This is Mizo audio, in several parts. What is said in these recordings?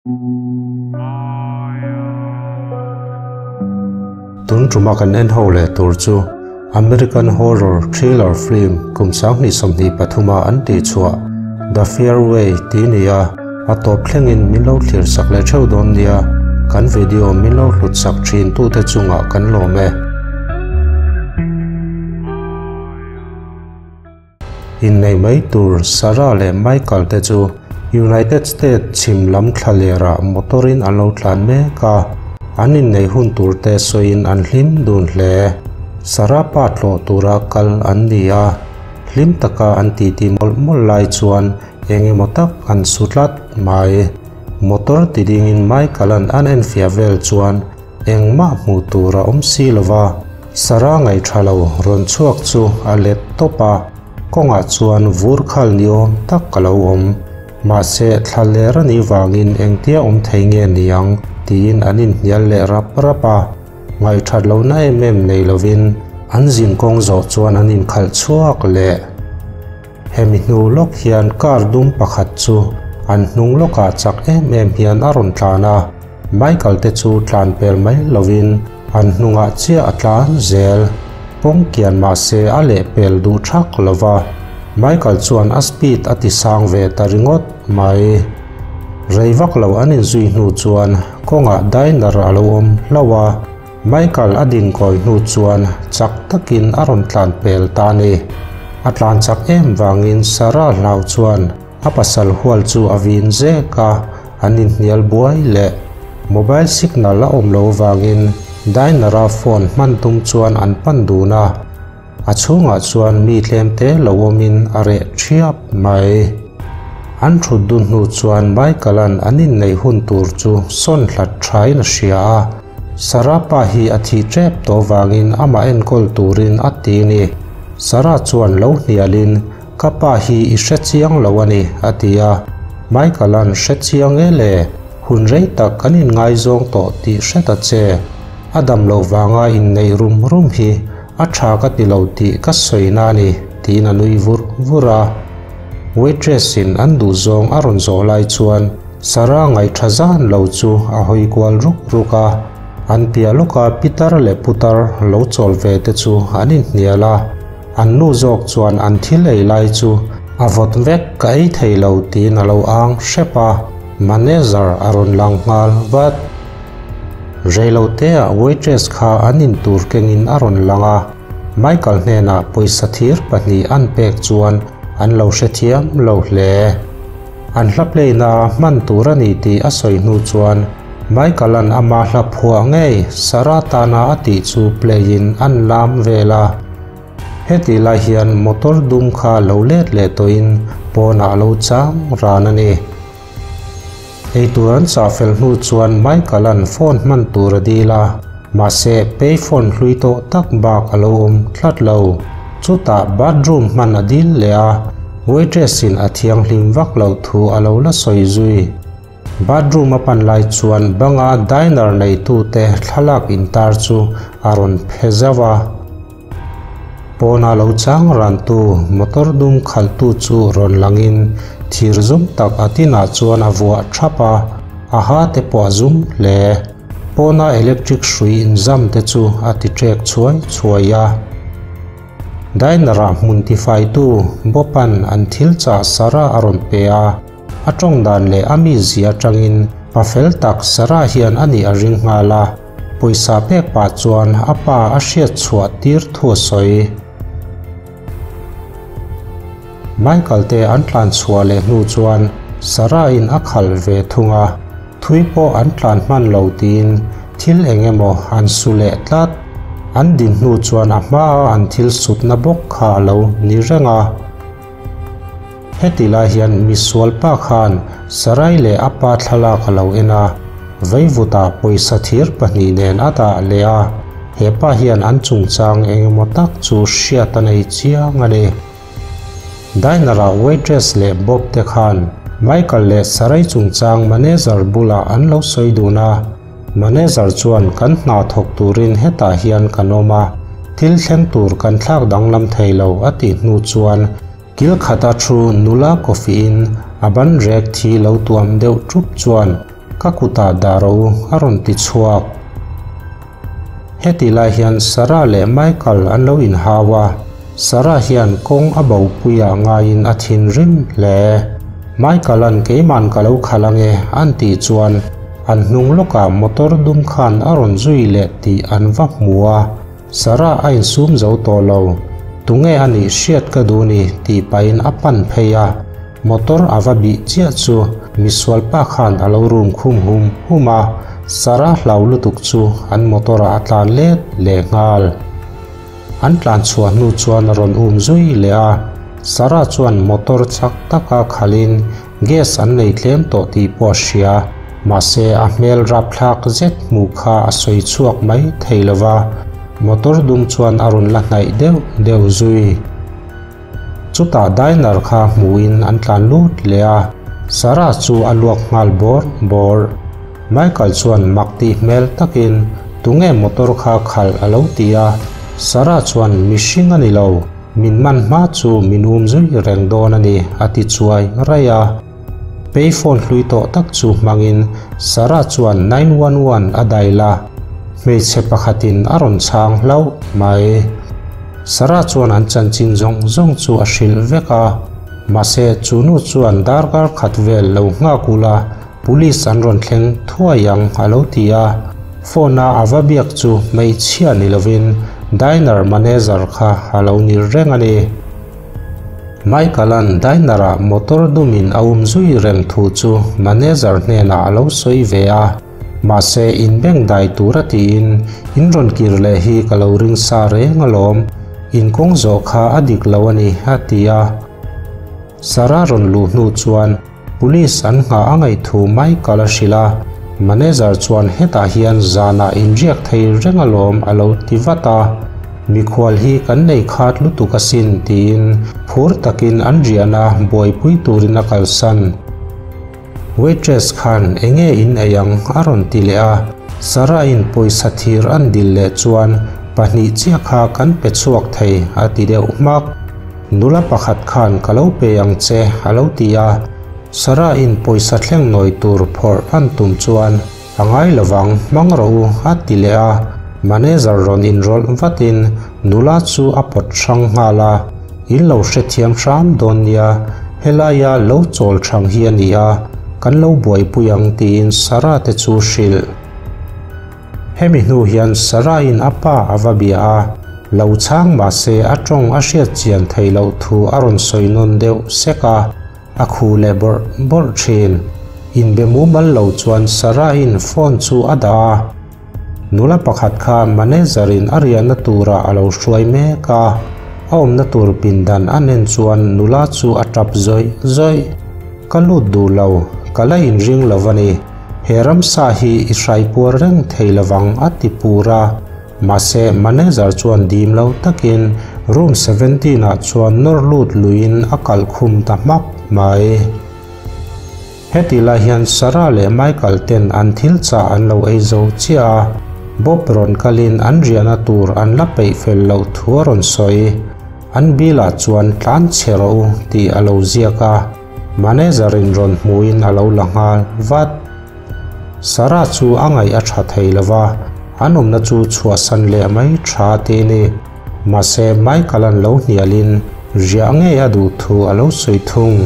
Tun tuma kan en ho leh tur chu American horror thriller film kum 2023 a an tih chhuah The Fairway tih ni a, a tawp thlengin min lo thlir sak leh theuh dawn nia, kan video min lo hlut sak thin tute chungah kan lawm e. Innei mai tur Sarah leh Michael te chu United States chhim lam thla lerah motor in an lo tlan mek a, an inneih hun tur te sawiin an hlim dun hle. Sarah pa tlawh tura kal an ni a, hlim taka an titi mawlh mawlh lai chuan eng emaw tak an su tlat mai. Motor ti dingin Michael an an enfiah vel chuan Engmah hmuh tur a awm si lo va, Sarah ngaihṭha lo rawn chhuak chu a let tawp a, kawngah chuan vur khal ni awm tak ka lo awm. Mahse, thla ler a nih vangin engtia awm thei nge ni ang tiin an inhnial leh rap rap a, ngaihṭhat lohna em em nei lovin an zin kawng zawh chuan an inkhalh chhuak leh. Hemi hnu lawk hian car dum pakhat chu an hnung lawkah chak em em hian a rawn tlan a, Michael te chu tlan pel mai lovin an hnungah chiah a tlan zel. Pawng kian mahse a leh pel duh thak lova, Michael chuan a speed a ti sang ve ta ringawt mai. Rei vak lo an inzui hnu chuan kawngah diner a lo awm hlauh a, Michael a din kawi hnu chuan chak takin a rawn tlan pel ta a ni. A tlan chak em vangin Sarah hlau chuan a pasal hual chu a vin zek a, an inhnial buai leh. Mobile signal a awm lo vangin diner-a phone hman tum chuan an pan dun a, a chhungah chuan mi tlem te lo awmin a reh thiap mai. An thut dun hnu chuan Michael-a'n an inneih hun tur chu sawn hlat thain a hria a, Sarah pa hi a thih tep tawh vangin amah enkawl turin a ti ni. Sarah chuan lo hnialin, Ka pa hi i hre chiang lo a ni, a ti a. Michael-a'n hre chiang e le, hun rei tak kan inngaizawng tawh tih hre ta che. A dam loh vanga inneih rum rum hi a tha ka ti lo tih ka sawi na a ni, tiin a nui vur vur a. Waitress-in an duhzawng a rawn zawh lai chuan Sarah ngaihṭha zan lo chu a hawi kual ruk ruk a, an piah lawka pitar leh putar lo chawl ve te chu an inhnial a, an nu zawk chuan an thil ei lai chu a vawt vek ka ei thei lo tiin a lo ang hrep a, manager a rawn lang nghal vat. Reiloteah waitress kha an intur kengin a rawn lang a, Michael hnenah pawisa thir pahnih an pek chuan an lo hrethiam lo hle. An hla play na hman tur a ni tih a sawi hnu chuan Michael-a'n ama hla phuah ngei Sarah tana a tih chu play in an lam vel a. Hetih lai hian motor dum kha lo let leh tawhin pawnah a lo chang ran a ni. Eitur an chah fel hnu chuan Michael-a'n phone hman tur a dil a, mahse pay phone hlui tawh tak bak a lo awm tlat lo. Chutah bathroom hman a dil leh a, waitress-in a thianghlim vak loh thu a lo la sawi zui. Bathroom a pan lai chuan banga diner neitute thlalak intar chu a rawn phe zauh a. Pawna lo chang rantu motor dum khalhtu chu rawn langin thir zum tak a tinah chuan a vuah thap a, a ha te pawh a zum hle. Pawna electric hrui inzam te chu a ti ṭek chhuai chhuai a. Diner-ah hmun tifaitu Bob-a'n an thil chah Sarah a rawn pe a, a ṭawng dan leh a mizia aṭangin pa fel tak Sarah hian a nih a ring nghal a. Pawisa pek pah chuan a pa a hriat chhuah tir thu a sawi. Michael te an tlan chhuah leh hnu chuan Sarah in a khalh ve thung a, thui pawh an tlan hman lo tiin thil eng emaw an su leh tlat. An din hnu chuan a hmaa an thil sutna bawk kha a lo ni reng a. Heti lai hian misual pa khan Sarai leh a pa thlalak a lo en a, vaivutah pawisa thir pahnih nen a dah leh a, he pa hian an chungchang eng emaw tak chu hriat a nei chiang a ni. Diner-ah waitress leh Bob te khan Michael leh Sarai chungchang manager bulah an lo sawi dun a, Manager chuan kan hna thawk turin hetah hian kan awm a, thil thleng tur kan thlak danglam thei lo a tih hnu chuan kil khata thu nula coffee in a ban rek thi lo tuam deuh thup chuan Ka kutah dah rawh u, a rawn ti chhuak. Heti lai hian Sarah leh Michael an lo inhau a, Sarah hian kawng a bopuiah ngaiin a thinrim hle. Michael-a'n keiman ka lo khalh ange an tih chuan an hnung lawkah motor dum khan a rawn zui leh tih an va hmu a, Sarah a insum zo tawh lo. Tunge a nih hriat ka duh ni tih pahin a pan phei a, motor a va bih chiah chu misual pa khan a lo rum khum hum hum a, Sarah hlau lutuk chu an motor ah a tlan let leh nghal. An tlan chhuah hnu chuan a rawn um zui leh a, Sarah chuan motor chak taka khalhin gas an nei tlem tawh tih pawh a hria, mahse a hmel rapthlak zet hmuh kha a sawi chhuak mai thei lo va, motor dum chuan a rawn la hnaih deuh deuh zui. Chutah diner kha hmuhin an tlan lut leh a, Sarah chu a luak nghal bawr bawr. Michael chuan mak tih hmel takin tunge motor kha khalh a lo ti a, Sarah chuan mihring a ni lo, min man hma chu min um zui reng dawn a ni a ti chuai raih a. Payphone hlui tawh tak chu hmangin Sarah chuan 911 a dial a, hmeichhe pakhatin a rawn chhang hlauh mai. Sarah chuan an chanchin zawng zawng chu a hrilh vek a, mahse chu nu chuan darkar khat vel lo nghak ula police an rawn thleng thuai ang a lo ti a, phone a a va biak chu hmeichhia ni lovin diner manager kha a lo ni reng a ni. Michael-a'n diner-ah motor dumin a um zui reng thu chu manager hnenah a lo sawi ve a, mahse inbeng dai tura tiin in rawn kir leh hi ka lo ring sa reng alawm, in kawng zawh kha a dik lo a ni a ti a. Sarah rawn luh hnu chuan Police an nghah a ngaih thu Michael a hrilh a, manager chuan hetah hian zanah inriak thei reng alawm a lo ti vat a, mikhual hi kan nei khat lutuk asin tiin phur takin an riahna buaipui turin a kalsan. Waitress khan enge in ei ang a rawn ti leh a, Sarah-in pawisa thir an dil leh chuan pahnih chiah kha kan pe chhuak thei a ti deuh hmak. Nula pakhat khan ka lo pe ang che a lo ti a, Sarah-in pawisa thleng nawi tur phawrh an tum chuan a ngai lovang hmang rawh u a ti leh a, manager rawn inrawlh vatin nula chu a pawt hrang nghal a, In lo hrethiam hram dawn nia, helaia lo chawl thang hi a ni a, kan lo buaipui ang tiin Sarah te chu hrilh. Hemi hnu hian Sarah-in a pa a va bia a, lo chhang mah se a tawng a hriat chian theih loh thu a rawn sawi nawn deuh sek a, a khu leh bawrh bawrh thin. Inbe mumal lo chuan Sarah-in phone chu a dah a, nula pakhat kha manager-in a riahna turah a lo hruai mek a, a awmna tur pindan a nen chuan nula chu a tap zawih zawih. Ka lut duh lo, ka la inring lo a ni. He ramsa hi i hraipuar reng thei lovang a ti pur a, mahse manager chuan dim lo takin room 17 ah chuan nawr lut luiin a kalh khum ta hmak mai. Heti lai hian Sarah leh Michael ten an thil chah an lo ei zo chiah a, Bob rawn kalin an riahna tur an la peih fel loh thu a rawn sawi. An bill ah chuan tlan chhe rawh u tih a lo ziak a. Manager in rawn hmuhin a lo la nghal vat. Sarah chu a ngaih a tha thei lo va, an awmna chu chhuahsan leh mai tha ti a ni. Mahse Michael-a'n lo hnialin riah ngei a duh thu a lo sawi thung.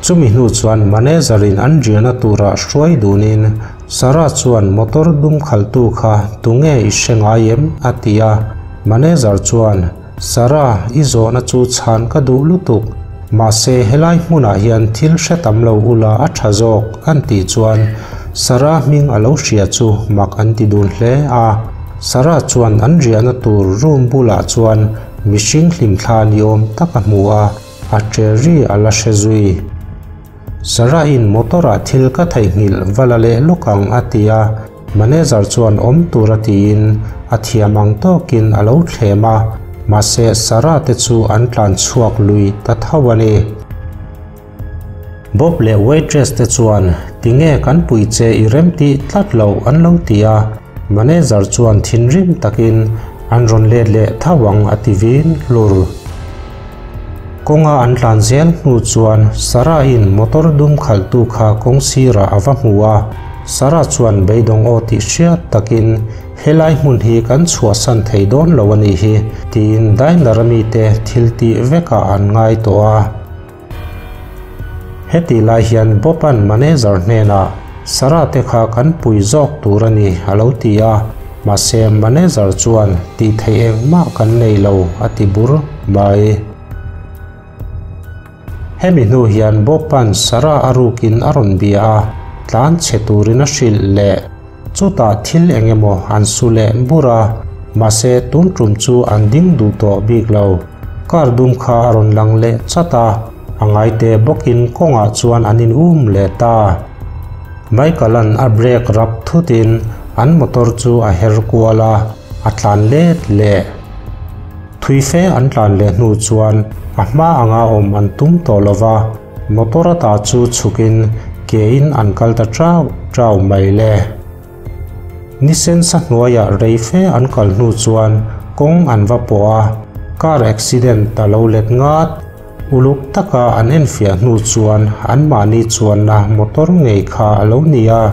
Chumi hnu chuan manager in an riahna turah hruai dunin Sarah chuan motor dum khaltu kha tunge i hre ngai em? a ti a. Manager chuan Sarah, i zawhna chu chhan ka duh lutuk. Mahse, helai hmunah hian thil hre tam lo ula a tha zawk, an tih chuan Sarah hming a lo hria chu mak an ti dun hle a. Sarah chuan an riahna tur room bulah chuan mihring hlimthla ni awm tak a hmu a, a ṭe ri a la hre zui. Sarah-in motor-ah thil ka theihnghilh va la leh lawk ang a ti a. Manager chuan awm tura tiin a thiam ang tawkin a lo thlem a, mahse Sarah te chu an tlan chhuak lui ta tho a ni. Bob leh waitress te chuan tinge kan pui che i rem tih tlat loh an lo ti a, manager chuan thinrim takin an rawn let leh tho ang a ti vin hlur. Kawnga an tlan zel hnu chuan Sarah-in motor dum khalhtu kha kawng sirah a va hmu a. Sarah chuan beidawng aw tih hriat takin, Helai hmun hi kan chhuahsan thei dawn lo a nih hi, tiin diner-a mite thil tih vekah an ngai tawh a. Heti lai hian Bob-a'n manager hnenah, Sarah te kha kan pui zawk tur a ni, a lo ti a. Mahse, manager chuan, Tih theih engmah kan nei lo, a ti bur mai. Hemi hnu hian Bob-a'n Sarah a rukin a rawn bia a, tlan chhe turin a hrilh leh. Chutah thil eng emaw an su leh bur a, mahse tun tum chu an ding duh tawh bik lo. Car dum kha a rawn lang leh chat a, a ngaite bawkin kawngah chuan an in um leh ta. Michael-a'n a brake rap thutin an motor chu a her kual a, a tlan let leh. Thui fe an tlan leh hnu chuan a hma anga awm an tum tawh lo va. Motor ata chu chhukin kein an kal ta chau chau mai le. Ni sensa hnuaiah rei fe an kal hnu chuan kawng an va pawh a, car accident a lo let ngat. Uluk taka an enfiah hnu chuan anmahni chuanna motor ngei kha a lo ni a,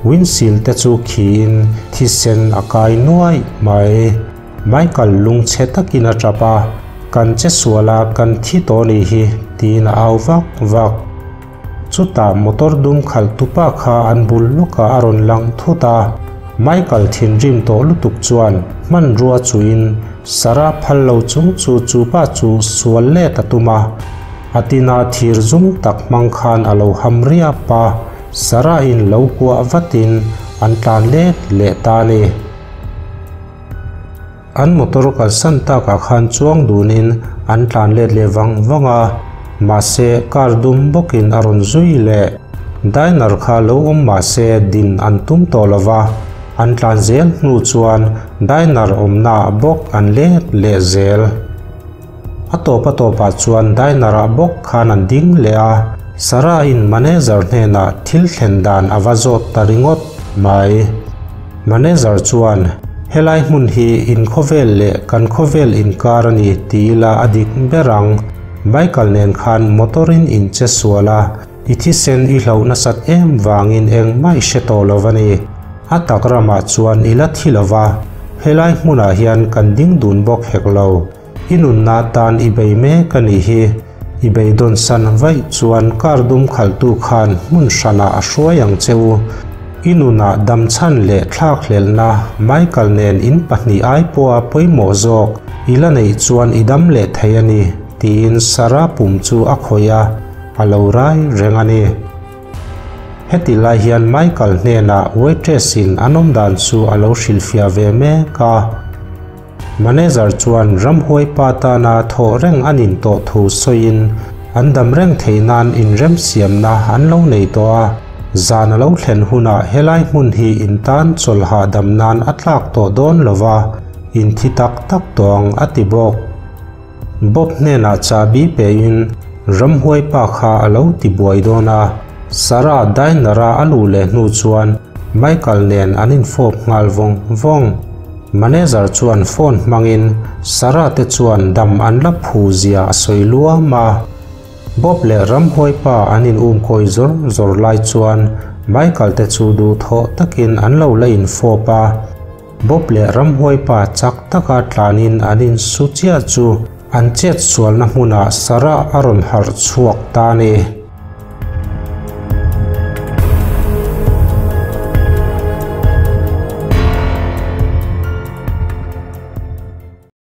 windshield te chu khiin thisen a kai nuaih mai. Michael lungchhe takin a tap a, Kan che sual a, kan thi tawh nih hi, tiin a au vak vak. Chutah motor dum khalh tupa kha an bul lawkah a rawn lang thut a, Michael thinrim tawh lutuk chuan hmanrua chuin Sarah phal lo chung chu chupa chu sual let a tum a. A tina thir zum tak hmang khan a lo ham riap a, Sarah-in lo kuah vatin an tlan let leh ta a ni. An motor kalsan takah khan chuang dunin an tlan let leh vang vang a, mahse car dum bawkin a rawn zui leh. Diner kha lo awm mahse din an tum tawh lo va, an tlan zel hnu chuan diner awmnaah bawk an let leh zel. A tawp a tawpah chuan diner-ah bawk khan an ding leh a, Sarah-in manager hnenah thil thlen dan a va zawt ta ringawt mai. Manager chuan, Helai hmun hi in khawvel leh kan khawvel inkar a ni ti ila a dik ber ang. Michael nen khan motor-in in che sual a, i thisen i hloh nasat em vangin engmah i hre tawh lo a ni. A tak ramah chuan i la thi lo va, helai hmunah hian kan ding dun bawk hek lo. I nunna tan i bei mek a nih hi. I beidawn san vaih chuan car dum khalhtu khan hmun hranah a hruai ang che u. I nunah damchhan leh thlakhlelhna Michael nen in pahnih ai pawha pawimawh zawk i la neih chuan i dam leh thei a ni, tiin Sarah pum chu a khawih a, a lo rai reng a ni. Heti lai hian Michael hnenah waitress-in an awmdan chu a lo hrilhfiah ve mek a. Manager chuan ramhuai pa tana thawh reng an in tawh thu sawiin an dam reng theih nan inremsiamna an lo nei tawh a, zan a lo thlen hunah helai hmun hi in tan chawlh hahdam nan a tlak tawh dawn lo va, in thi tak tak tawh ang a ti bawk. Bob hnenah chahbi pein ramhuai pa kha a lo ti buai dawn a, Sarah diner-a a luh leh hnu chuan Michael nen an infawp nghal vawng vawng. Manager chuan phone hmangin Sarah te chuan dam an la phu zia a sawi luam a. Bob leh ramhuai pa an in um kawi zawr zawr lai chuan Michael te chu duhthawh takin an lo la infawp a. Bob leh ramhuai pa chak taka tlanin an insu chiah chu an chet sualna hmunah Sarah a rawn harh chhuak ta a ni.